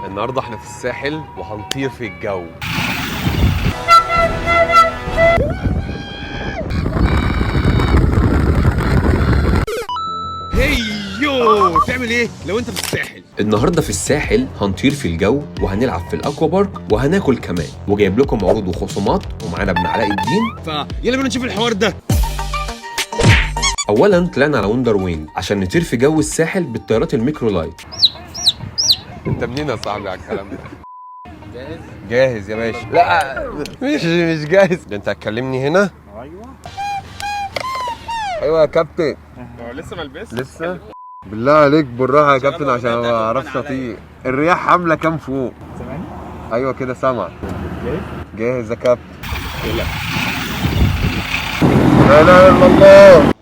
النهارده احنا في الساحل وهنطير في الجو. هيو تعمل ايه لو انت في الساحل؟ النهارده في الساحل هنطير في الجو وهنلعب في الاكوا بارك وهناكل كمان، وجايب لكم عروض وخصومات، ومعانا ابن علاء الدين. فيلا بينا نشوف الحوار ده. اولا طلعنا على وندر وينج عشان نطير في جو الساحل بالطيارات ال microlight. انت منين يا صاحبي على الكلام ده؟ جاهز؟ جاهز يا باشا. لا مش جاهز. ده انت هتكلمني هنا؟ ايوه. ايوه يا كابتن. هو لسه ما لبس؟ لسه؟ بالله عليك بالراحة يا كابتن عشان ما اعرفش اطير. الرياح عامله كام فوق؟ سامعني؟ ايوه كده سامع. جاهز؟ جاهز يا كابتن. لا اله الا الله.